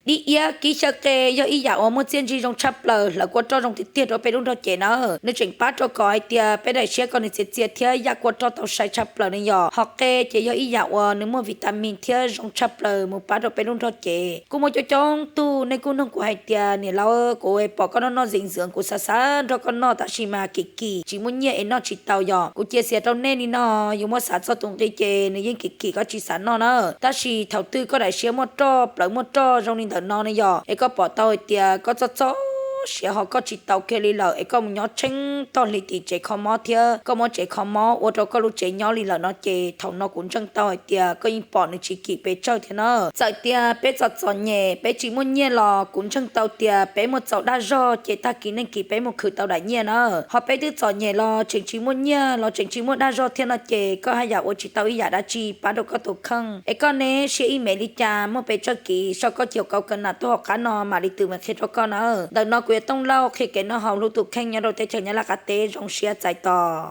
Ib iab kib xyaw qe yog ib yam uas muaj txiaj ntsig zoo tshaj plaws, hlawv kua roj zoo tiag tiag rau peb lub nrog cev na. Nws tseem pab rau kom hais tias peb daim siab kom nws txias txias thiab yaj kua roj tau sai tshaj plaws ne yom. Ho qe ces yog ib yam uas nws muaj vitamin thiab zoo tshaj plaws mus pab rau peb lub nrog cev. Kuj muaj coob coob tug nej kuj nug kuv hais tias niam laus, kuv pom koj noj noj zis ntxwv kuv xav xav nrog koj noj tab sis mas kim kim tsis muaj nyiaj es noj tsis tau yom. Kuv cia xiav rau nej li no, yus muab xav txog tus nqi ces nws yeej kim kim koj tsis xav noj na. Tab sis thaum twg koj daim siab muaj roj, plawv muaj roj zoo li ntawm no ne yom, es koj pom tau hais tias koj txoj txoj siav ho koj tsis tau kiag li lawm es koj mus nyob tsheej tog hli tim tsev kho mob thiab koj muab tsev kho mob ua rau koj lub tsev nyob li lawm no ces thaum no kuv ntseeg tau hais tias koj yeej pom nws tsis kim pes tsawg thiab na. Txawm tias peb txom txom nyem peb tsis muaj nyiaj los kuv ntseeg tau tias peb muaj txaus dag zog ces tag kis neej kis peb mus khwv tau daim nyiaj na. Ho peb twb txom nyem los tseem tsis muaj nyiaj los tseem tsis muaj dag zog thiab no ces koj haj yam ua tsis tau ib yam dab tsi pab rau koj tus kheej. Es koj ne, siab ib mev li cas, muaj pes tsawg kis, sau koj cov kauv ka nas tuaj hauv qab no mam li tws mus qhia rau koj na. Ntawm no kuv yog Tooj Lauj qhia kev noj haus hlub tus kheej nyob rau teb chaws Nyab Laj qab teb, zoo siab txais tos.